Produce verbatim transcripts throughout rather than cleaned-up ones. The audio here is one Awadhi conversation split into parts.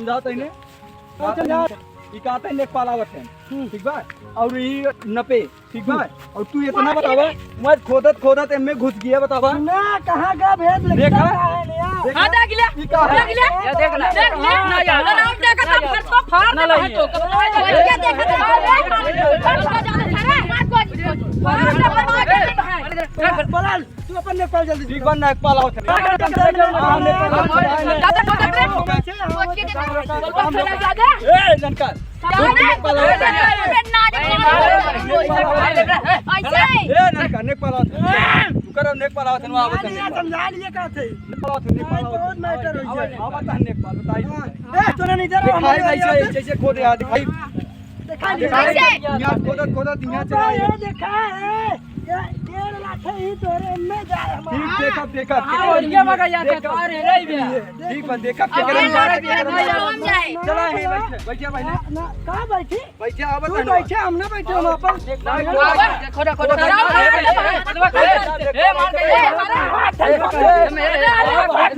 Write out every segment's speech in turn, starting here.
समझाओ तइने। हाँ, समझाओ। ई कहते हैं, नेकपाल आवत है। हम्म। ठीक बा? और ई नपे, ठीक बा? हम्म। और तू इतना बतावा, मैं खोदत खोदत एमे घुस गया, बतावा। ना, कहाँ का भेद लिखता देखा? है, लिया। देखा? हाँ, देख लिया। ई का है? देख लिया। ये देख ना। देख लिया। ना, ना, ना, ना, ना, देखा था, फर्श को फाड़ देना है तो। ये देखा था। बोला, तू अपन नेकपाल जल्दी ठीक बा, नेकपाल आवत है। हाँ, नेकपाल आवत है। ए, ननका। ए, ननका, नेकपाल आवत है। ए, ननका, नेकपाल आवत है। तू करो, नेकपाल आवत है, वहाँ आवत है, नेकपाल। समझा लिए का थे। नेकपाल आवत है, नेकपाल आवत है। बहुत मैटर हो गया। आवत है, नेकपाल, बताइए। हाँ। ए, तूने नहीं जरा दिखाई हमारे वैसे, यहाँ से जैसे खोदे, हाँ, दिखाई। देखा नहीं। देखा, कैसे? यहाँ खोदत, खोदत यहाँ चला ये आए। देखा है, ये डेढ़ लाख है, ये तोरे में जाए हमारा। ठीक, देखा, देखा, हाँ, देखा। और ये मगा यहाँ देखा। अरे, रही बे। ठीक बा, देखा, और केकरा ये में सारे जाए। चला, ये बैठे, बैठे, बैठे। ना, ना, कहाँ बैठी? बैठे, आवत तू है ना। बैठे, हम ना बैठे, हम अपन। ना, खोदा, खोदा, खोदा। ए, मार दे। ए, मार, मार। ए, ए,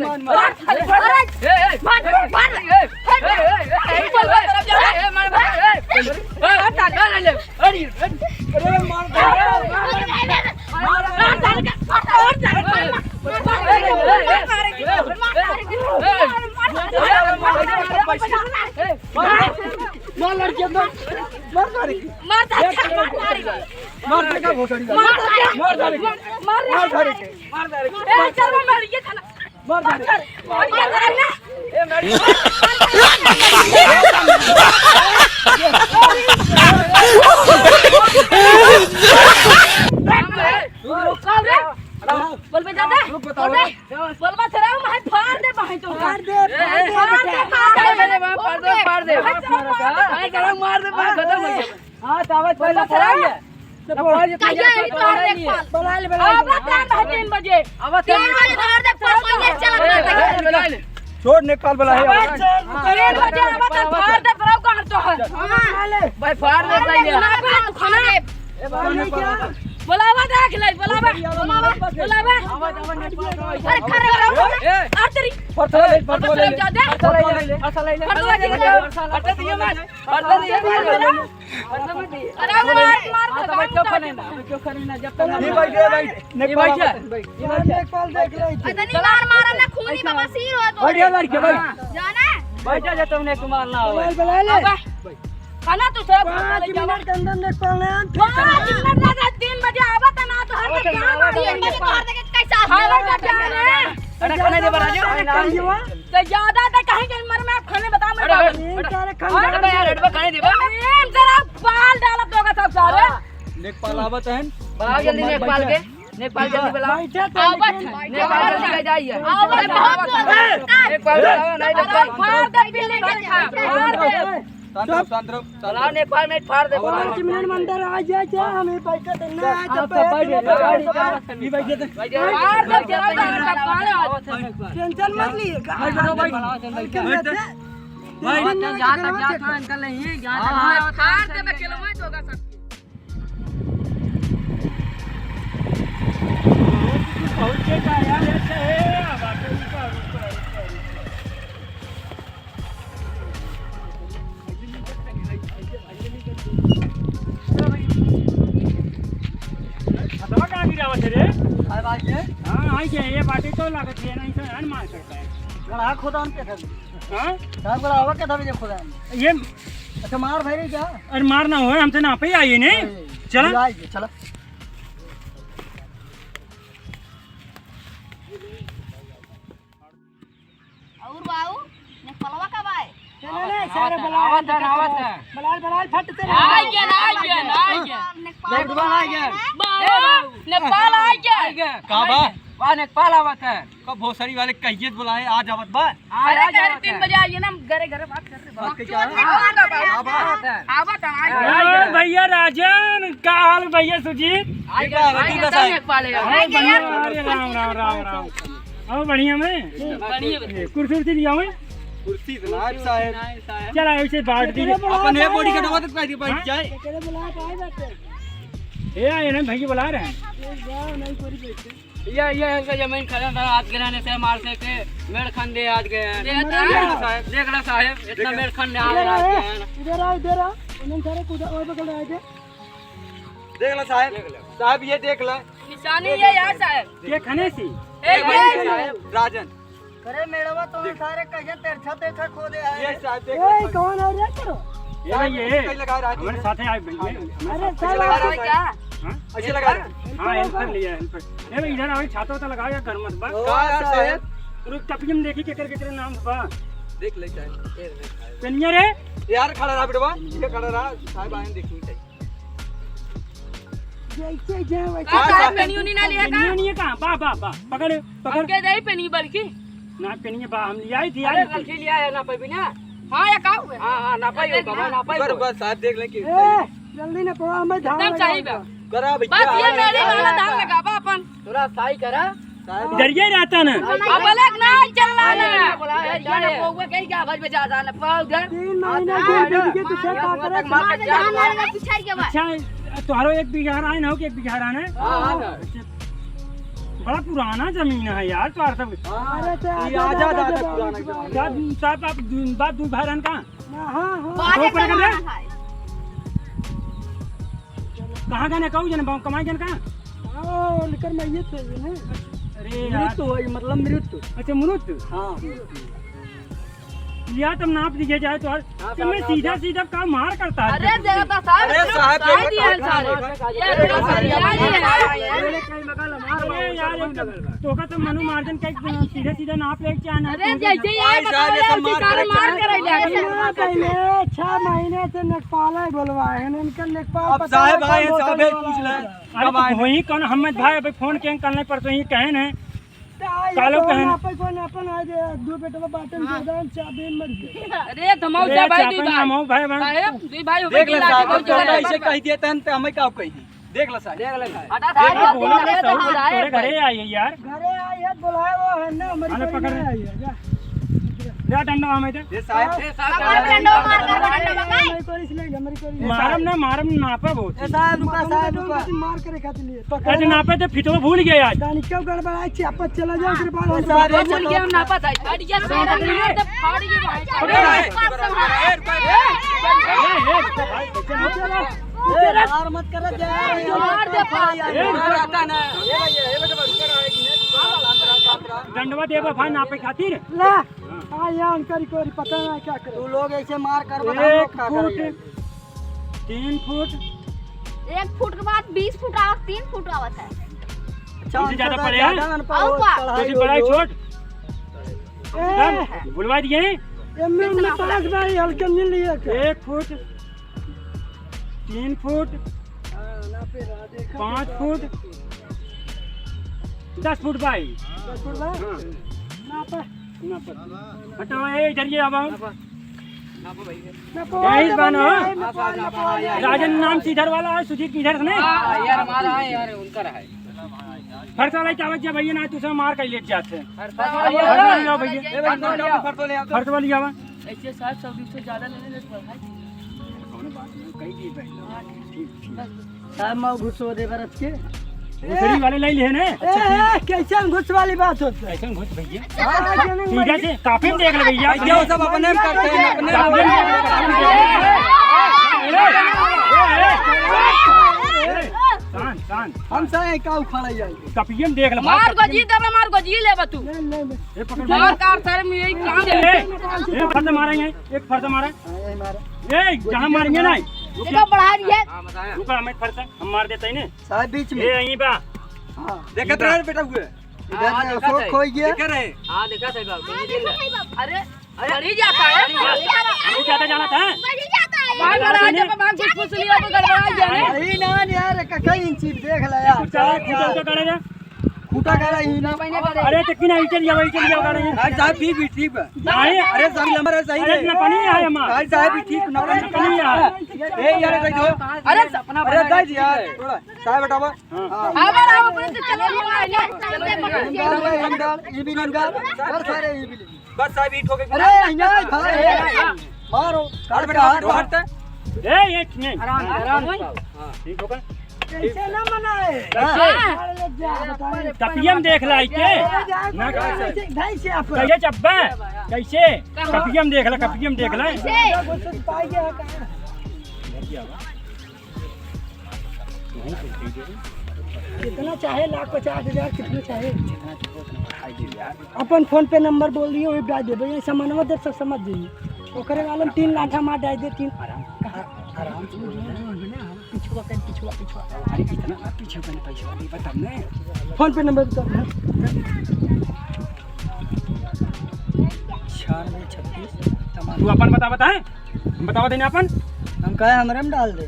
मार, मार। अरे मार दे। मार लड़के, मार, मार सारे। मार सारे, मार सारे। मार दे, मार सारे के। मार सारे के। मार सारे के। मार सारे के। ए, चल, मार, ये खाना। मार सारे के। मार सारे के। ए, मार। बोल बे दादा, रुक, बताओ। बोल बे। बोलबा सराऊ, मार फाड़ दे, मार तो। फाड़ दे, ए, फाड़ दे, फाड़ दे, फाड़ दे, फाड़ दे। फाड़ दे, फाड़ दे। मार दे, मार दे, मार दे। हाँ, तो आवाज पहले बोलबा सराऊ। फाड़ दे। तो बोल। कहिया आई तो तोहर लेखपाल? बुला ले, बुला ले। अब तीन बजे। अब तीन बजे तोहर लेखपाल पहिले चला ए, करता है। बुला ले। छोड़, लेखपाल बुला ले। अब तीन बजे अब तो फाड़ दे, सराऊ, कहाँ तो है? हाँ। भाई, फाड़ दे, फाड़ दे, भाई। बुला ले, तू खाना। ए, बुला ले, क्या? बुलावा, देख ले, बुलावा, बुलावा, बुलावा। अरे, खड़े रहो। ए, ए। आ तेरी। फरसा ले, फरसा ले, फरसा ले, फरसा ले, फरसा ले। फरसा ले, फरसा ले। अरे, मार, मार, हाँ, तो भाई, चुप करे ना, चुप करे ना, जब तक ये भाई, ये भाई, ये भाई, ये भाई। लेखपाल देख ले। इतनी मार मारा ना, खूनी बाबा सिर हो तो। बैठ जा, बैठ जा, बैठ। जाना? बैठ जा, जब तक लेखपाल ना हो। बुला ले, बुला ले। अब खाना तो सब पाँच मिनट के अंदर लेखपाल ना आन, फिर पाँच मिनट ना, तीन बजे आवा त ना, तो हर आवा त ना, आवा त ना। तीन बजे तो हर जगह कैसा हाँ, आवा त ना। अरे, खाना दे, बड़ा जी। तो ज्यादा तो कहीं के मर में आप खाने बताओ, मैं अरे, बताऊँ। अरे, अरे, अरे, यार, अरे, खाने दे, बा। ए, जरा बाल डालब तो का सब सारे। हाँ, लेखपाल आवत हैं। बुलाओ जल्दी लेखपाल के। लेखपाल जल्दी बुलाओ। बैठे तो आवत लेकिन हैं। लेखपाल जल्दी आ जाइए। आवत हैं, आवत हैं। लेखपाल बुलाओ, नहीं तो अरे, फाड़ दे, बिल्ली के खा, फाड़ दे। शांत रहो, शांत रहो, शांत रहो। बुलाओ लेखपाल, नहीं फाड़ दे। पाँच मिनट में अंदर आ जाए, क्या हमें बैठे तो ना, हाँ, जब तो बैठ बैठे गए, तो बैठ गए। बैठ गए। फाड़ दे, जरा, जरा, जरा, फाड़ दे। टेंशन मत लिए, बैठ जाओ, बैठ। हल्के में बैठ। थे। भाई, टेंशन मत जहाँ तक लिए, जाता है, अंकल नहीं है, जहाँ तक हाँ। फाड़ दे, मैं केलवा जोगा सब। हथवा कहाँ गिरावत है रे? अरे भाई से। हाँ, आई के, ये बाटे तो लागत है, नहीं से हन मार करता है। गढ़ा खोदान के था। हाँ? साहब, गढ़ा हवा के था, ये खोदान। ये अच्छा, मार भाई रे क्या? अरे मार ना होए, हमसे ना पे आइए ने। अरे, चला। आइए, चला। और बाऊ, लेखपालवा कब आए? चलो ना, सारे बुलाओ, आवत है, आवत है। बुलाओ, बुलाओ, फट से। आ गया, आ गया, आ गया। लेखपाल आ गया। बाऊ, लेखपाल आ गया। आ गया। का बा? बा, लेखपाल आवत है। कब भोसड़ी वाले कहिए बुलाए, आज आवत बा। अरे, आज कह रहे आवत तीन है। बजे आइए ना, हम घरे, घरे बात कर रहे हैं। बात के क्या है? हाँ, हाँ, हाँ, हाँ, हाँ। आवत है। आवत है, आ गया। अरे भैया राजन, का हाल भैया सुजीत? आ गया, आ गया, लेखपाल है। हाँ, बढ़िया, अरे राम, राम, राम, राम। और बढ़िया में? बढ़िया, बढ़िया। ये कुर्सी उर्सी लिया हुए? कुर्सी तो ना है, साहब। चला, ऐसे बांट दीजिए। अपन ये बॉडी कटवा तो कह दिए, बैठ जाए। ए, आए ना, भैया बुला रहे हैं। ये, ये इनका जमीन खरीदन था, आज गिराने से मार से के मेड़ खंडे आज गए हैं। देख रहा साहब, देख रहा साहब, इतना मेड़ खंडे आ रहा है। इधर आओ, इधर आओ। उन्होंने सारे कुछ और बगल रहा है। देख लो साहब, साहब ये देख लो। निशानी ये यार साहब। ये खने सी? ए, ए, भाई ये साहब, राजन। अरे मेड़वा तो देख। सारे कहीं तेरछा तेरछा खोदे हैं। ये साहब देख ए, लो। कौन है रे तेरो? ये भाई, ये कहीं लगा रहा है हमारे तूने? साथ है, आए भाई, ये अरे, ऐसे साला लगा रहा है क्या? हाँ? ऐसे लगा रहा है। हाँ, helper लिया, helper। ए भाई, इधर आओ, छाता वाता लगाओ यार, घर मत बा। ओ, का यार साहब? रुक, टपियम देखी केकर केकर नाम बा। देख ले साहब, ये देख साहब। पेनिया रे? यार खड़ा रहा बेटवा, ये खड़ा रहा, साहब आए देखी चाहिए। जैसे जाए वैसे। का साहब, पेनी उनी ना लिया का? पेनी उनी कहाँ? बा, बा, बा, पकड़। पकड़। हमके दे पेनी बल्कि। ना पेनी बा, हम लिया ही दिया अरे, नहीं। गलती लिया है ना पे बिना। हाँ, या का हुआ? हाँ, हाँ, ना पाई हो, बाबा, ना पाई बस, हो। बस, साहब देख लें कि ए, जल्दी ना पड़ा, हमें धान एकदम सही लगाओ। बा। करा भैया, बस ये हाँ, मेरे हाँ, वाला हाँ, धान हाँ। लगावा अपन। थोड़ा सही करा। साहब। डरिए रहता ना। अब अलग ना चल रहा अरे, ना। बोला है, जाने पौवा कहीं क्या भज में जा जाना पाओ उधर। तीन महीने हाँ, दूध हाँ, दे के तुझे हाँ, का हाँ, करे? हाँ, हाँ, हाँ, पिछड़ के बा। अच्छा, तोहरो एक बीघा रहा है ना, हो कि एक बीघा रहा है? हाँ, हाँ, हाँ। अच्छा, बड़ा पुराना जमीन है यार, तो सब हाँ, अरे, तो ये आजा, आजा, आजा, आजा, आजा, पुराना पुराना। जमीन। क्या साहब, आप दू, बात दू भाई रहन का? हाँ, हाँ। बात दो एक पर कर दे। जमाना है। कहाँ गए कहू जन, कमाई जन कहाँ? हाँ, उनकर मैयत है ये ना। अरे यार। मृत्यु है, मतलब मृत्यु। अच्छा, मृत्यु? हाँ। लिया तब नाप दिए जाए तो हर, हाँ, तुमने साहब, सीधा साहब। सीधा काम मार करता है। अरे, देखा था साहब, अरे, साहब, साहब, देखा दिया था, सारे। साहब, ये देखा साहब, साहब, ये, ये, ये, ये, ये, अरे यार, एक तो, तो का तो मनु मार्जन का एक सीधा सीधा नाप लेके आना है, अरे, तुमसे जैसे ही भाई आए, साहब, बताओ ये यार, सब मार सीधा करे मार चले। करे जाके। पहले छह महीने से लेखपाल है बोलवा है, इनका लेखपाल अब पता साहब नहीं आए, कौन साहब, बोलने पूछ वाला ले। है। अरे, कब तो आए? वही कौन, हम भाई अभी फोन के कल नहीं परसों ही कहे हैं। तो आई कालो तो कहन। नापे को नापन आ जे, दो बेटवा बाटन हाँ। जोदान चाबीन मर गए। अरे, धमाऊ अरे, से भाई, चापन दुई भाई। धमाऊ भाई, भाई। काहे? दुई भाई हो देख गए, ले लाठी साहब, बहुत अब तोरा ज्यादा। ऐसे कह दिया तन, तो हमें का कही? देख ले साहब। हटा, देखो, हटा, बोलो हटा, ना, हटा, साहब, हटा, तोरे हटा। घरे आई है यार। घरे आई है, बुलाए वो है ना, हमारी अरे, घरे पकड़। नहीं आई है, जा। ले डंडा हमें दे। ये साहब, ये साहब, हमारे डंडा मार, हमारे डंडा मार। हमारी कोई इसलिए, हमारी कोई मारम ना, मारम नापा बहुत। ए साहब, रुका, साहब, रुका। मार करे खातिर लिए। पकड़ अरे, ना। नापे तो फिटवा भूल गया आज। दानी क्यों गड़बड़ाई, चापत चला जाओ, फिर बाद में ए साहब, भूल गया, नापा था। अरे, ये साहब, मार दे, फाड़ ये भाई। पकड़। ए, ए, ए, ए, ए, मार मत कर, जा। मार दे, फाड़। ए, रुको। आता ना। ए भैया, ए बेटा, रुको ना, एक मिनट। डंडवा देबा भाई नापे खातिर। ला। हाँ, यहाँ उनका रिकवरी पता ना क्या करे। तू लोग ऐसे मार कर बताओ, एक लोग का फुट, करेंगे? तीन फुट। एक फुट के बाद बीस फुट आवत, तीन फुट आवत है। अच्छा, तुमसे ज्यादा पढ़े हैं? ज्यादा अनपढ़ और हो, का? पढ़ाई तुमसे बड़ा हो, छोट? ए! बुलवा दिए हैं? ये मैं कितना उन्नीस पास भाई हल्के मिल लिए क्या? एक फुट, तीन फुट, हाँ, ना पे रहा, देखा पाँच तो फुट, दस फुट भाई। दस फुट भाई? हाँ। ना पे। ना पे। हटो, ए, इधर ये आवा। ना पे। ना पे, यही ना पे, बानो। ना पे, ना पे, ना पे। राजन नाम से इधर वाला है, सुजीत इधर से नहीं? हाँ, यार, हमारा है, यार, उनका रहा है। फर्श वाला ही चावल जा भैया, ना तुझे मार कर लेट जाते हैं। फर्श वाला फर्श वाला ले आओ भैया। ले आओ, फर्श वाला ले आओ। फर्श वाला ले आओ। ऐसे साहब, सौ बीस से ज्यादा लेने दे पड़ा है। कौनो बात नहीं, कही दी भाई। हाँ, ठीक। ठीक, ठीक। बस, बस। साहब, मैं घुसो दे बरस के। घुसरी वाले ले लिए ने। ए, ए, कैसे घुस वाली बात होती है? कैसे घुस भैया? हाँ, जमीन सीधा से कापी में देख ले भैया। भैया, वो सब अपने में करते हैं, अपने में। कापी में देख ले, कापी में देख ले। ए, ए, ए, ए, ए, शांत, शांत। हम सारे का उखाड़ा जाए? कापिये में देख ले, मार कापिये में। गोजी देबे, मार गोजी लेबे तू। ले, ले, ले। ए, पकड़ मार मार। कार सारे में यही काम ए, है। ए, फर्द मारेंगे, एक फर्द मारा। हाँ, यही मारा। ए, जहाँ मारेंगे ना। देखो, बढ़ा रही है। रुका, हमें फर्द, हम मार देते हैं ना। साहब, बीच में। ए, यहीं बा। हाँ। देखत रहे बेटा हुए। इधर हाँ, से देखा अशोक था। खोई गया। देखा रहे। हाँ, देखा था बाबू। अरे, अरे। बढ़ी जाता है। बढ़ी जाता है। हम ज्यादा जाना था। बढ़ी जाता है। बाल बढ़ा के बाल कुछ पूछ लिया तो गड़बड़ा जाए। यही ना यार, कई इंची देख ले यार। कुछ चाहे, कुछ तो करे ना। खूटा गाड़ा ही ना। अरे, तो किना इचल जावा, इचल जावा गाड़ा ही। अरे साहब, ठीक भी, ठीक बा। नहीं। अरे साहब, नंबर है सही अरे, है। ना पानी है हमारा। अरे साहब, भी ठीक, ना पानी। पानी है। ए, यार, दे दो। अरे, अरे, दे दिया, थोड़ा। साहब, हटावा। हाँ। हाँ। अब आप अपने से चलो, चलो, चलो। ये भी निकाल, ये भी निकाल। बस सारे ये भी ले। बस साहब, हिट हो गए। अरे, नहीं, भाई, मारो। हट बेटा, हट, हट। ए, ये नहीं। आराम, आराम। हाँ। ठीक होगा। कैसे ना मनाए? कैसे? हाँ। अरे, जा, बताइए। कपियम देख लाई के। अरे, जा, ना कैसे? कैसे? ढाई से आप। कैसे चब्बा? कैसे? कहाँ? कपियम देख ला, कपियम देख ला। कैसे? वो तो पाई गया कहाँ? कितना चाहे, लाख पचास हजार, कितना चाहे। अपन फोन पे नंबर बोल दिए, वही डाल देबे। ये सामानवा देख, सब समझ जाइए। ओकरे वाले में तीन लाठा मार डाल दे, तीन। आराम, आराम से बोल ना। पिछुआ कर, पिछुआ, पिछुआ। अरे, कितना ना पीछे मैंने पैसा दे, बता मैं। फोन पे नंबर बता। छियानवे छत्तीस। तू अपन बता, बताए। हम बतावा देने अपन। हम कहे हमरे में डाल दे।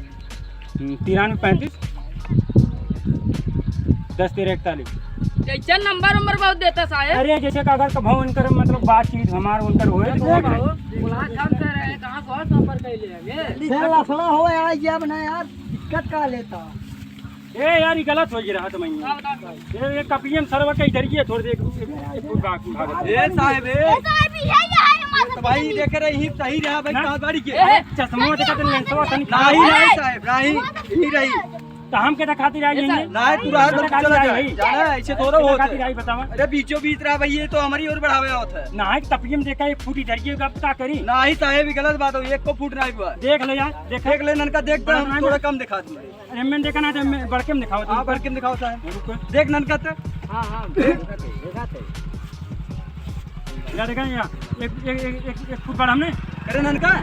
हम्म, तिरानवे पैंतीस, दस तेरह इकतालीस। जैसे नंबर उम्बर बहुत देता साहेब। अरे, जैसे का अगर कभो उनकर, मतलब, बातचीत हमार उनकर होए, तो वो बोला, "हम से रहे, कहाँ कौन संपर्क कर लेंगे?" फिर लफड़ा हो यार, ये अब ना यार, दिक्कत का लेता। ए यार, ये गलत हो गया रहा तो मैं। हाँ, बताओ, बताओ। ए, ये कपियम सरवा के इधर ये थोड़ी देर, एक, एक, एक, एक, एक, ए साहेब, ए। ए साहेब, ये, ये है हमारे तो भाई, देख रहे ही, सही रहा भाई, ना। कहाँ गाड़ी के? ए, चश्मा देखा तो लेंसवा तनी खराब नहीं, है। नहीं साहेब, नहीं, नहीं रही। तो हम के खातिर आई ये हैं? साहब। नहीं, तू रहा तो चला जा। भाई। जाना है, ऐसे थोड़ा होता है। खातिर आई बतावा। अरे बीचों बीच रहा भाई, ये तो हमारी ओर बढ़ावे होता है। नहीं, कपियम देखा, एक फुट इधर ये, अब का करी? नहीं साहेब, ये गलत बात हो, एक को फुट नहीं हुआ। देख ले यार, देख। देख ले ननका, देख दे, बड़ा हम नहीं थोड़ा बा। कम दिखा दूंगा। अरे, मैं देखा ना, तो मैं बड़के में दिखाओ, तुम हाँ, बड़के में दिखाओ, साहब। रुको। देख, ननका तो। हाँ, हाँ, देखा थे, देखा थे। या देखा, या एक, एक, एक, एक, एक फुट बड़ा हमने। अरे ननका। हाँ,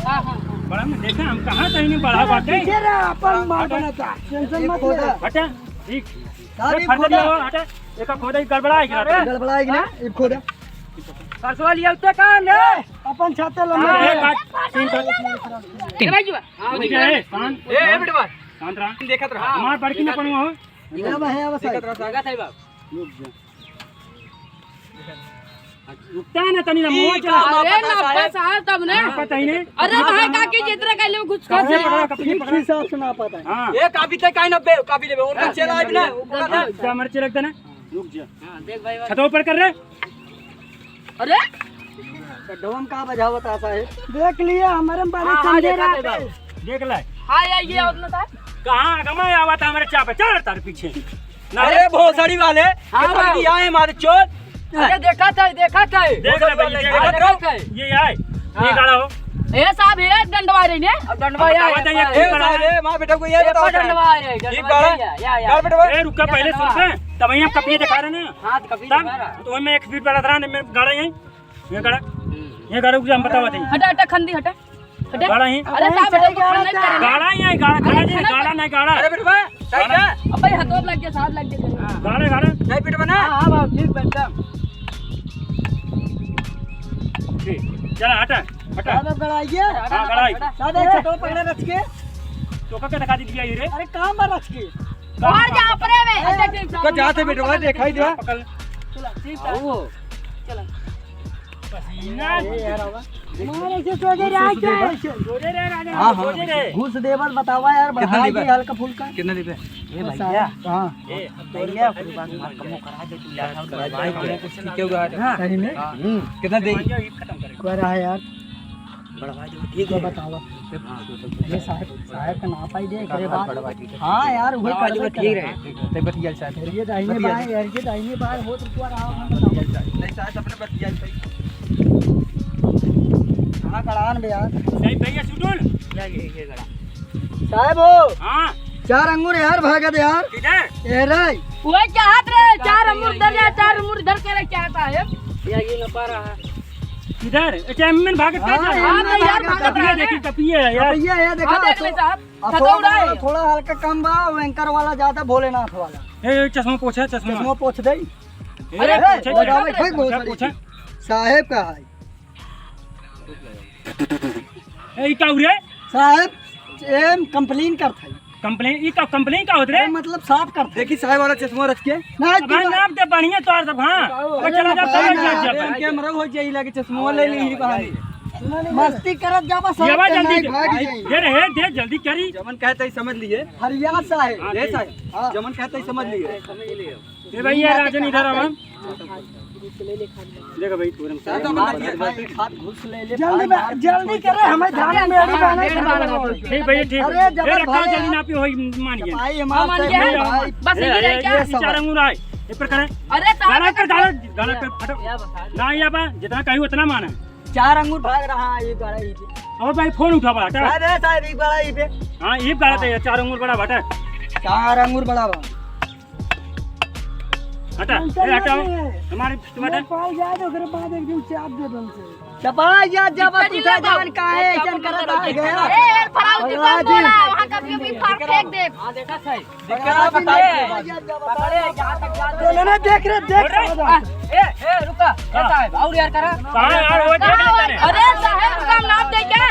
हाँ, हाँ। बड़ा हमने देखा, हम कहाँ कहीं नहीं बढ़ा बाटे। पीछे रे, अपन मार बनाता। टेंशन मत ले। हटा, ठीक। सारी अरे, फट खोदा। गया हो, हटा। एक खोदा ही गड़बड़ाई गया। गड़बड़ाई गया, एक खोदा। परसों लिया उत्ते काम रे। अपन छाते लंबा हाँ, है। एक बात, तीन बात। ए भाई जी, हाँ, ठीक है, शांत। ए, ए बेटवा। शांत रहा। देखत रहा। हमार बड़की न पड़ुआ हो। ये बा, है, बस देखत रहा, देखत है बाप। रुक जा। रुकता है ना तनी ना, मोच ना। अरे ना पता साहब तब ना। ना पता ही नहीं। अरे भाई काकी जितना कह लो कुछ कर दे। पकड़ा, कपड़े ठीक पकड़ा। हिसाब से ना पता है। हाँ। ए कापी ते काहे ना बे, कापी लेबे। उनका चेला आइब ना, हाँ, जा मर्ची रख देना। रुक जा। हाँ, देख भाई, भाई। छतवा ऊपर कर रे। अरे? तो डोम का बजावत आता है? देख लिया, हमारे में बड़े हाँ, हाँ, समझे देखा रहा थे थे। बाबू। देख ले। हाँ, ये, ये और ना था। कहाँ आगमा आवा था हमारे चापे? चल तार पीछे। ना अरे भोसड़ी वाले, हाँ, कितना बाबू। दिया है हमारे चोर। अरे देखा था, देखा था। देख ले भाई, देख हाँ, ले। देखा था। ये आए, ये हाँ। गाड़ा हो। ए साहब, ये डंडवा रही ने। अब डंडवा अब या बतावा है, जाइए, ए, ठीक ए बड़ा साहब, है। ए, माँ बेटा को ये ए, बताओ पर साहब। डंडवा रहे, ठीक डंडवा बड़ा? या, या, या। कर बेटवा। ए, रुका, पहले सुन डंडवा। ले, तब हम कपिए दिखा रहे हैं ना। हाँ, तो कपिए तब दिखा रहा। तो मैं एक फीट बड़ा था ना, मैं गाड़ा यहीं, ये गाड़ा, हम्म। ये गाड़ा रुक जा, हम बतावा देंगे। हटा, हटा, खंदी हटा। हटा। गाड़ा ही। अरे साहब, बेटा, सही गाड़ा खंदी है। करे ना। गाड़ा ही है, गाड़ा, अरे, गाड़ा नहीं, खंदी गाड़ा नहीं, गाड़ा। अरे बेटवा, सही गाड़ा। का? अब भाई, हाथों लग गया, साहब लग गया। गाड़ा, गाड़ा। नहीं बेटवा ना। हाँ, हाँ, बाबू, ठीक, एकदम। ठीक, चला, हटा, हटा। साहब, अब गड़ाइए। हाँ, गड़ाई। साहब, एक छटो पकड़े रच के। तो का क्या दिखा दी दिया ये रे? अरे, काम बा रच के। बाहर जा, ऊपरे में। अच्छा, ठीक, तो साहब, जाते बेटवा, दिखाई दे। पकड़। चला, ठीक, साहब। आओ। चला। पसीना। ए यार, आवा। मारे से सोचे रहा क्या? सोचे रहे राजा, हाँ, हाँ। सोचे रहे। घूस देवल बतावा यार, कितना बढ़ा देबे? दे हल्का फुल्का। कितना देबे? ए भैया। हाँ। ए, भैया, कुर्बान मार कमो करा दे तू यार, हम भाई, भाई, भाई, भाई, कुछ नहीं क्यों हुआ? हाँ। सही में? हाँ। हम्म। कितना दे? ये खत्म करेगा। कह रहा है यार। बड़ा भाई, ठीक तो है। बतावा। हाँ। ये साहब, साहब का नाम पाई दे, एकरे बाद। बड़ा भाई, ठीक है। हाँ यार, वही बड़ा भाई, करबे ठीक है। करेगा। ठीक है। तो बतिया साहब। ये दाहिने बतिया। बाएं, यार, ये दाहिने बाएं होत रुकवा रहा, हम बतावा। नहीं, साहब, अपने बतिया सही। कहाँ कड़ान बे यार? नहीं, भैया, सुडुल। या, ये, ये कड़ा। साहब हो। हाँ। चार अंगूर यार, भागत यार। किधर? ए रे। वो चाहत रहे, चार अंगूर इधर या, चार अंगूर इधर करे, क्या साहब? या, ये न पा रहा है। किधर? अच्छा, एमएन भागत का हाँ, जा रहा है? एमएन हाँ, तो यार, भागत भागत कपिया रहा है। देखी, कपिया है यार। कपिया है, देखा हाँ, देख तो ले साहब, असो खतौड़ा है। थोड़ा हल्का कम बा, वो एंकर वाला ज्यादा, भोलेनाथ वाला। ए, ए, चश्मा पोछा, चश्मा। चश्मा पोछ दे। ए, अरे, पोछा, ए, पोछा, भाई, बहुत पोछा, बड़ी पोछा। चीज। साहेब का है। ए, ई का उरे? साहेब, एम complain करत है। Complain, ई का complain का होत रे? ए, मतलब साफ करत है। देखी साहेब वाला चश्मा रख के। ना, अब की हाँ, बात? नाम ते बढ़िया तोर सब, हाँ। बताओ। अब चला जा, अरे, चला जा, ना, जा, अरे, जा। कैमरा हो जाई लागे, चश्मा ले ली ही बहाने। सुना नहीं, मस्ती करत जाबा, ये साहब बा के जल्दी नहीं दे। भाग जाई। ये रहे, दे जल्दी करी। जमन कहता ही समझ लिए। हरिया साहेब। हाँ, ए ठीक। साहेब, हाँ। जमन कहता ही समझ लिए। ए भैया, राजन इधर आवा। देखो भाई, पूरम साहब, साहब, हमारे हाथ घुस ले ले, जल्दी भाई, में, मार जल्दी करे, हमें धान में मेड़ी बांधे। ठीक भैया, ठीक। अरे, ए, जबर रखा, भाई। जल्दी नापी होई, मान गया। भाई, हमारे हाँ, मान गया। भाई। बस ए, ये ए, रह गया। ये चार अंगूर आए। ए पर करे। अरे, साहब, गाना पर, गाना, गाना पर फटो। ना, ये बा, जितना कही उतना माना। चार अंगूर भाग रहा है, ये बड़ा ही। और भाई, फोन उठावा, हटा। साहब, ए, साहब, ये बड़ा ही पे। हाँ, ये बड़ा हाँ। चार अंगूर बड़ा बटा। चार अंगूर बड़ा बा। हटा, ऐसा ए, हटाओ। नहीं है। हमारे, तुम्हारे नेपाल जाए तो ओकरे बाद एक दिन चाप दे दल से। चपा जा, जब इतना तू नहीं था बाबू। जवन काहे ऐसन करत आ गया? ए, ए, फराउजी कौन बोला है? वहाँ कभी भी फाड़ फेंक दे। हाँ, देखा सही। दिक्कत ना बताइए। पकड़े, जहाँ तक जा तो ना, ना, देख रे, देख। बोल रहे? आ, ए, ए, रुका। ए, साहब, और यार करा। कहाँ यार, वो देख लेते हैं। अरे, साहब, रुका, नाम दे क्या?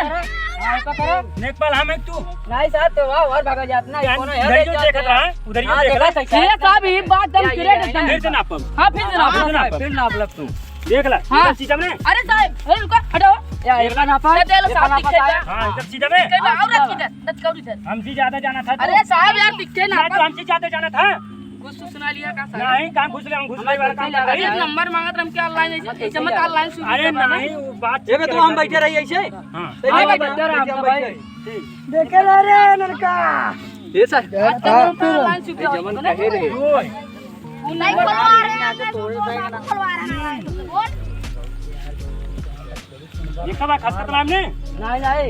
हाँ, ऐसा करो। नेपाल हम एक तू। नहीं साहब, तो वाह, और भागा जात ना, जान, कोनो है, इधर ही जो जाते देखत हैं। रहा, उधर ही जो हाँ, देखत देखा रहा। सही, ये साहब, ये बात हम या, ये, clear ये, एकदम। ये। फिर से नापब। हाँ, फिर से नापब। हाँ, फिर नापब। फिर नाप लब तू। देख ला, हाँ। एकदम सीधा में। अरे साहब, अरे रुको, हटाओ। या, एक बार नापा, ये दे लो, एक बार साहब, नापा दिखे साहब। हाँ, एकदम सीधा में। कई बार और रख इधर, तत्काल इधर। हमसे ज्यादा जाना था तो। अरे साहब, यार, दिखे ना। मैं तो हमसे ज्यादा जाना था। कुछ तो सुना लिया का साहब? नहीं, कहाँ घुस ले, हम घुस ले वाला काम अरे, नहीं। नंबर मांगत रहे, हम क्या online से, ऐसे मत online से अरे नहीं, वो बात ये भी तो हम बैठे रहिए ऐसे। हाँ। तो ये हाँ, बैठे बैठे रहे, हम बैठे रहे। ठीक। देखे ना रे लड़का। ये सर। आज तो हम तो online से ये जमन कहे रे। वो नहीं खुलवा रहे हैं, आज तो खुलवा रहे हैं। बोल। ये कब खसकत नाम ने? नहीं, नहीं।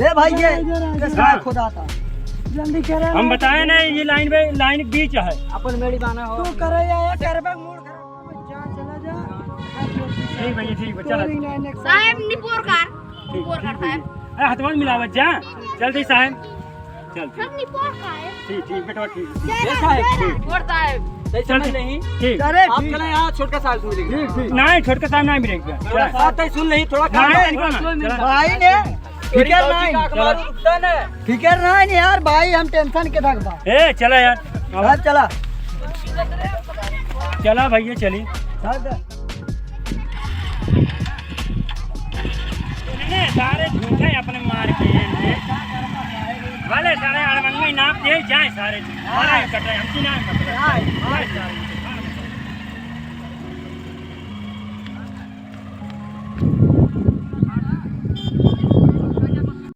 ए भाई, ये इधर आ, इधर आ। किस हाँ। लायक खुदा था? जल्दी करा हम ना। बताए ना, ये लाइन पे, लाइन बीच है। अपन मेड़ी बाना हो। तू करे या, या करबे, मूड खराब कर, जा, चला जा। ठीक भैया, ठीक बा, चला। कोई ना, next साहेब, time। निपोर कार। ठीक, निपोर ठीक कार भैया। साहेब। अरे, हथवा मिलावत जा। चल दे साहेब। चल, ठीक। सब निपोर का है। ठीक, ठीक, बेटवा, ठीक। जय राम, जय राम। निपोर साहेब। सही चल, समझ ठीक, नहीं। ठीक। अरे, आप ठीक। चले यहाँ, छोटका साहेब सुन लेंगे। ठीक, ठीक। नहीं, छोटका साहेब नहीं मिलेंगे। थोड़ा सा तो सुन नहीं, थोड़ा नहीं, काम नहीं, है। नहीं, नहीं, चला। भाई ने फिकर नहीं। चला। फिकर नहीं यार, भाई हम tension के धक बा। ए, चला यार। अब चला। चला भैया, चली। हाँ, चल। इन्हें सारे झूठे अपने मार के ये। भले सारे अड़बंगे नाप दिए जाए सारे। हमारा ही कटे, हमकी ना मतलब। जाए सारे।